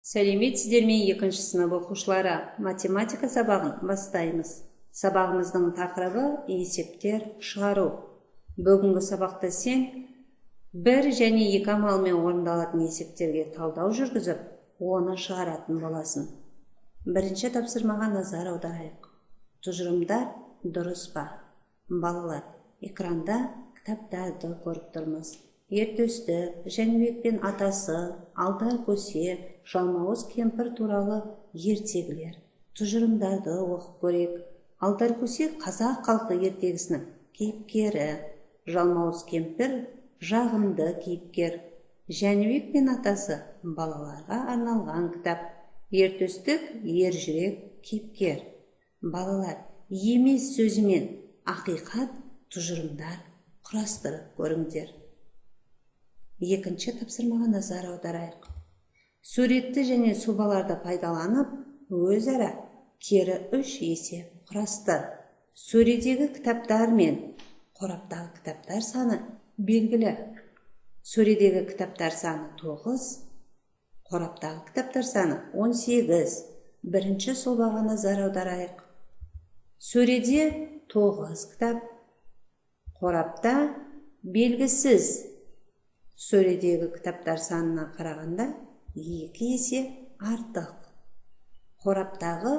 Сәлеметсіздер ме, екінші сынып оқушылары! Математика сабағын бастаймыз. Сабағымыздың тақырыбы – есептер шығару. Бүгінгі сабақта сен бір және екі амалмен орындалатын есептерге талдау жүргізіп, оны шығаратын боласың. Бірінші тапсырмаға назар аударайық. Тұжырымдар дұрыс па? Балалар, экранда кітаптарды көріп тұрмыз: Ер Төстік, Жәнібек пен атасы, Алдар көсе, Жалмауыз кемпір туралы ертегілер. Тұжырымдарды оқып көрейік. Алдар көсе – қазақ халқы ертегісінің кейіпкері. Жалмауыз кемпір – жағымды кейіпкер. Жәнібек пен атасы – балаларға арналған кітап. Ер Төстік – ержүрек кейіпкер. Балалар, «емес» сөзімен ақиқат тұжырымдар құрастырып көріңдер. Екінші тапсырмаға назар аударайық. Суретті және сұлбаларды пайдаланып, өзара кері үш есеп құрастыр. Сөредегі кітаптар мен қораптағы кітаптар саны белгілі. Сөредегі кітаптар саны 9, қораптағы кітаптар саны 18. Бірінші сұлбаға назар аударайық. Сөреде 9 кітап, қорапта белгісіз. Сөредегі кітаптар санына қарағанда екі есе артық. Қораптағы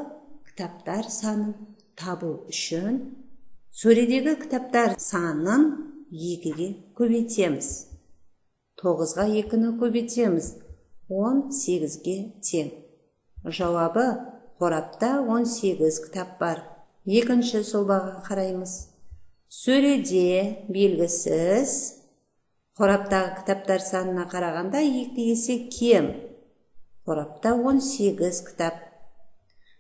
кітаптар санын табу үшін сөредегі кітаптар санын екіге көбейтеміз. Тоғызға екіні көбейтеміз, 18-ге тең. Жауабы: қорапта 18 кітап бар. Екінші сұлбаға қараймыз. Сөреде белгісіз, қораптағы кітаптар санына қарағанда екі есе кем. Қорапта 18 кітап.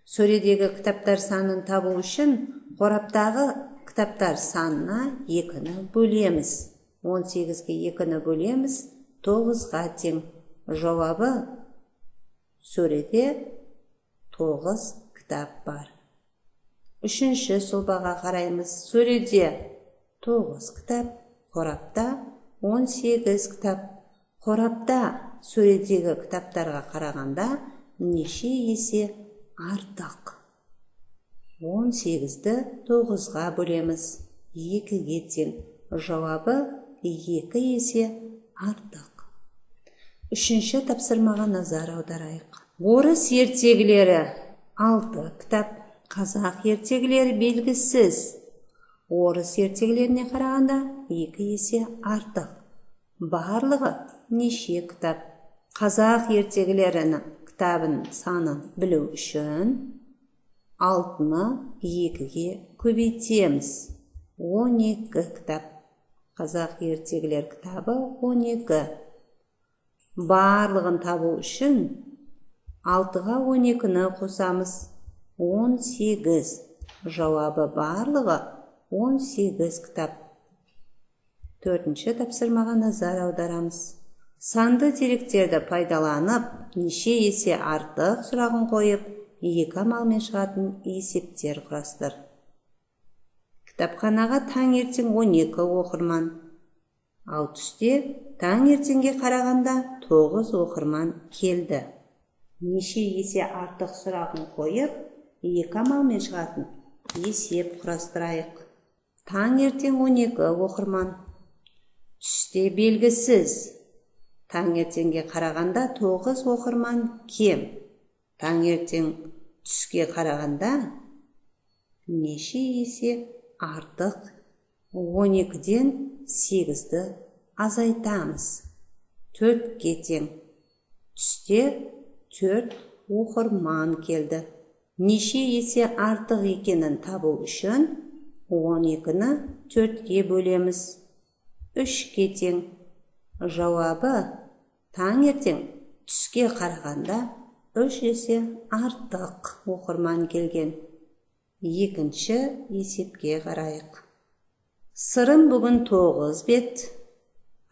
Сөредегі кітаптар санын табу үшін қораптағы кітаптар санына екіні бөлеміз. 18-ге екіні бөлеміз, 9-ға тең. Жауабы: сөреде 9 кітап бар. Үшінші сұлбаға қараймыз. Сөреде 9 кітап, қорапта 18 кітап. Қорапта сөредегі кітаптарға қарағанда неше есе артық? 18-ді 9-ға бөлеміз, екіге тең. Жауабы: екі есе артық. Үшінші тапсырмаға назар аударайық. Орыс ертегілері алты кітап, қазақ ертегілері белгісіз. Орыс ертегілеріне қарағанда екі есе артық. Барлығы неше кітап? Қазақ ертегілерінің кітабын санын білу үшін алтыны екіге көбейтеміз, 12 кітап. Қазақ ертегілер кітабы 12. Барлығын табу үшін алтыға 12-ні қосамыз, 18. Жауабы: барлығы 18 кітап. Төртінші тапсырмаға назар аударамыз. Санды деректерді пайдаланып, неше есе артық сұрағын қойып, екі амалмен шығатын есептер құрастыр. Кітапханаға таңертең 12 оқырман, ал түсте таңертеңге қарағанда 9 оқырман келді. Неше есе артық сұрағын қойып, екі амалмен шығатын есеп құрастырайық. Таңертең 12 оқырман, түсте белгісіз. Таңертеңге қарағанда 9 оқырман кем. Таңертең түске қарағанда неше есе артық? 12-ден 8-ді азайтамыз, 4-ке тең. Түсте 4 оқырман келді. Неше есе артық екенін табу үшін 12-ні 4-ке бөлеміз, 3-ке тең. Жауабы: таңертең түске қарағанда 3 есе артық оқырман келген. Екінші есепке қарайық. Сырым бүгін 9 бет,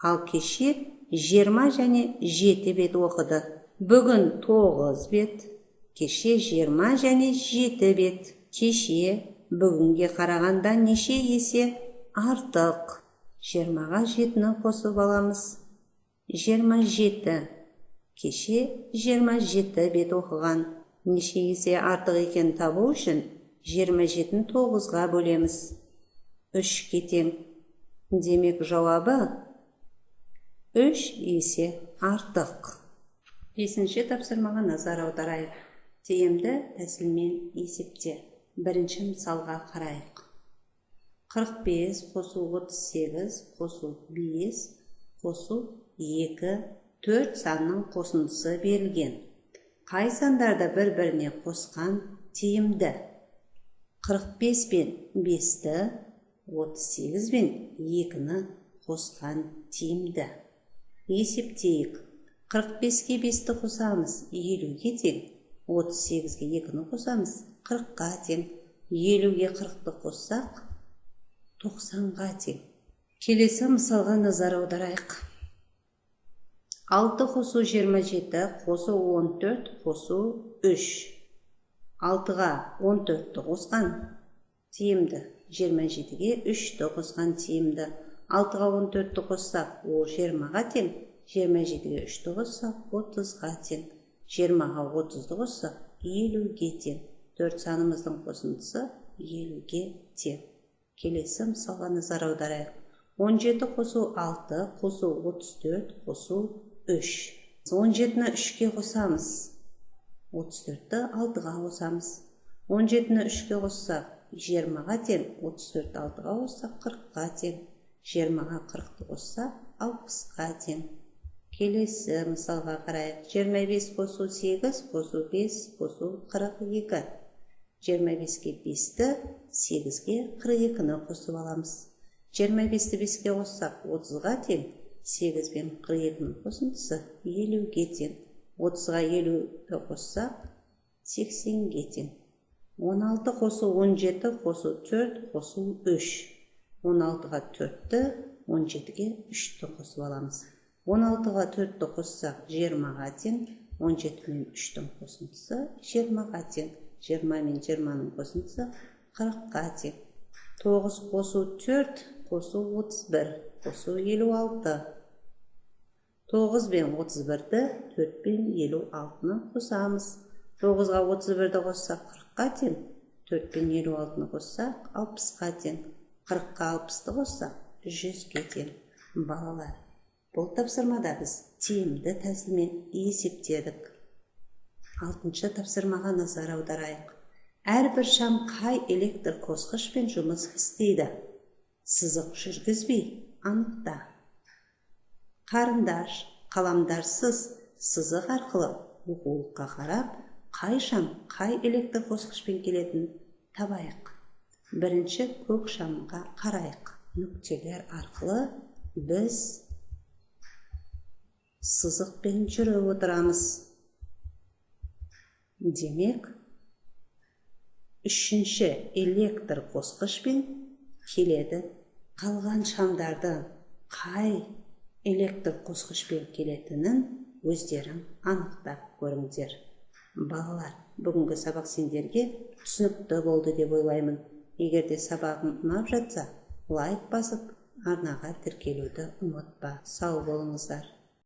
ал кеше 20 және 7 бет оқыды. Бүгін 9 бет, кеше 20 және 7 бет. Кеше бүгінге қарағанда неше есе артық? 20-ға жетіні қосып аламыз, 27. Кеше 27 бет оқыған. Неше есе артық екенін табу үшін 27-ні 9-ға бөлеміз. 3-ке тең. Демек, жауабы 3 есе артық. Бесінші тапсырмаға назар аударайық. Тиімді тәсілмен есепте. Бірінші мысалға қарайық. 45 қосу 38 қосу 5 қосу 2 4 санның қосындысы берілген. Қай сандарды бір-біріне қосқан тиімді? 45 пен 5-ті, 38 пен 2-ні қосқан тиімді. Есептейік. 45-ке 5-ті қосамыз, 50-ге тең. 38-ге 2-ні қосамыз, 40-қа тең. 50-ге 40-ты қоссақ, 90-ға тең. Келесі мысалға назар аударайық. 6 қосу 27 қосу 14 қосу 3. 6-ға 14-ті қосқан тиімді. 27-ге 3-ті қосқан тиімді. 6-ға 14-ті қоссақ, ол 20-ға тең. 27-ге 3-ті қоссақ, 30-ға тең. 20-ға 30-ды қоссақ, 50-ге тең. 4 санымыздың қосындысы 50-ге тең. Келесі мысалға назар аударайық. 17 қосу 6 қосу 34 қосу 3. 17-ні 3-ке қосамыз. 34-ті 6-ға қосамыз. 17-ні 3-ке қоссақ, 20-ға тең. 34-ті 6-ға қоссақ, 40-қа тең. 20-ға 40-ты қоссақ, 60-қа тең. Келесі мысалға қарайық. 25 қосу 8 қосу 5 қосу 42. 25-ке 5-ті, 8-ге 42-ні қосып аламыз. 25-ті 5-ке қоссақ, 30-ға тең. 8 пен 42-нің қосындысы 50-ге тең. 30-ға 50-ді қоссақ, 80-ге тең. 16 қосу 17 қосу 4 қосу 3. 16-ға 4-ті, 17-ге 3-ті қосып аламыз. 16-ға 4-ті қоссақ, 20-ға тең. 17 мен 3-тің қосындысы 20-ға тең. 20 мен 20-ның қосындысы 40-қа тең. 9 қосу 4 қосу 31 қосу 56. 9 пен 31-ді 4 пен 56-ны қосамыз. 9-ға 31-ді қоссақ, 40-қа тең. 4 пен 56-ны қоссақ, 60-қа тең. 40-қа 60-ты қоссақ, 100-ге тең. Балалар, бұл тапсырмада біз тиімді тәсілмен есептедік. Алтыншы тапсырмаға назар аударайық. Әрбір шам қай электр қосқышпен жұмыс істейді? Сызық жүргізбей анықта. Қарындаш, қаламдарсыз сызық арқылы оқулыққа қарап, қай шам қай электр қосқышпен келетінін табайық. Бірінші көк шамға қарайық. Нүктелер арқылы біз сызықпен жүріп отырамыз. Демек, үшінші электр қосқышпен келеді. Қалған шамдарды қай электр қосқышпен келетінін өздерің анықтап көріңдер. Балалар, бүгінгі сабақ сендерге түсінікті болды деп ойлаймын. Егер де сабағым ұнап жатса, лайк басып, арнаға тіркелуді ұмытпа. Сау болыңыздар.